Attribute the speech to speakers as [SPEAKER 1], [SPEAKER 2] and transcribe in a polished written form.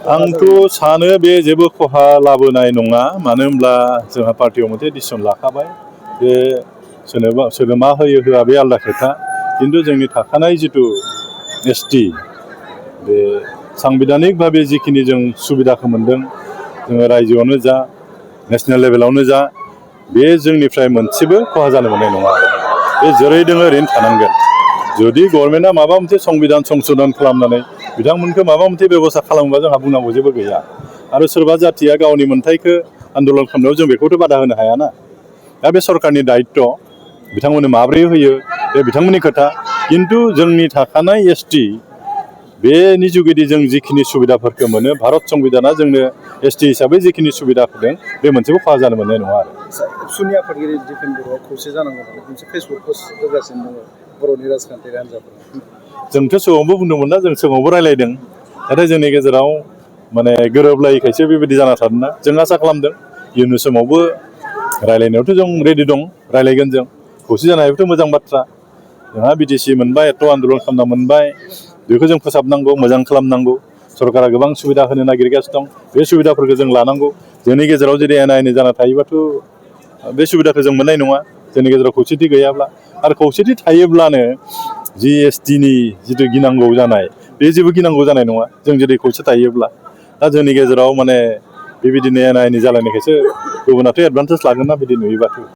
[SPEAKER 1] आंथ' सानो बे जेबो खहा लाबोनाय नङा मानो होनब्ला जोंहा पार्टियाव मोनसे डिसिसन लाखाबाय जे सोरनो मा होयो होआ बे आलादा खोथा खिन्थु जोंनि थाखानाय जिथु एसटि बे सांबिधानिक भाबे जिखिनि जों सुबिदाखौ मोनदों जोङो रायजोआवनो जा नेसनेल लेभेलावनो जा बे जोंनिफ्राय मोनसेबो खहा जानो मोननाय नङा बे जेरै दङ ओरैनो थानांगोन जुदि गभर्नमेन्टआ माबा मोनसे संबिधान संशोधन खालामनानै बिथांमोनखौ माबा मोनसे बेबस्था खालामोबा जोंहा बुंनांगौ जेबो गैया आरो सोरबा जाथिया गावनि मोन्थायखौ आन्दलन खालामनायाव जों बेखौथ' बादा होनो हायाना दा बे सरकारनि दायित्व बिथांमोननो माब्रै होयो बे बिथांमोननि खोथा खिन्थु जोंनि थाखानाय एसटि बेनि जुगेदि जों जिखिनि सुबिदाफोरखौ मोनो भारत संबिधाना जोंनो एसटि हिसाबै जिखिनि सुबिदा होदों बे मोनसेबो खहा जानो मोननाय नङा आरो
[SPEAKER 2] सुनि आफादगिरि दिपेन बर'आ खौसे जानांगौ होननानै मोनसे फेसबुक पस्ट होगासिनो दङ बर'नि राजखान्थियारि हान्जाफोरा
[SPEAKER 1] जोंथ' सिगाङावबो बुंदोंमोन ना जों सिगाङावबो रायलायदों नाथाय जोंनि गेजेराव माने गोरोबलायैखायसो बेबायदि जाना थादोंना जों आसा खालामदों इयुन समावबो रायलायनायावथ' जों रेडि दं रायलायगोन जों खौसे जानायाबोथ' मोजां बाथ्रा जोंहा बिटिसि मोनबाय एथ' आन्दलन खालामना मोनबाय बेखौ जों फोसाबनांगौ मोजां खालामनांगौ सरकारा गोबां सुबिदा होनो नागिरगासिनो दं बे सुबिदाफोरखौ जों लानांगौ जोंनि गेजेराव जुदि एना एनि जाना थायोबाथ' बे सुबिदाखौ जों मोननाय नङा जोंनि गेजेराव खौसेथि गैयाब्ला आरो खौसेथि थायोब्लानो जि एसटिनि जिथु गिनांगौ जानाय बे जेबो गिनांगौ जानाय नङा जों जुदि खौसे थायोब्ला दा जोंनि गेजेराव माने बेबायदिनो एना एनि जालायनायखायसो गुबुनाथ' एडभान्टेज लागोन ना बिदि नुयोबाथ'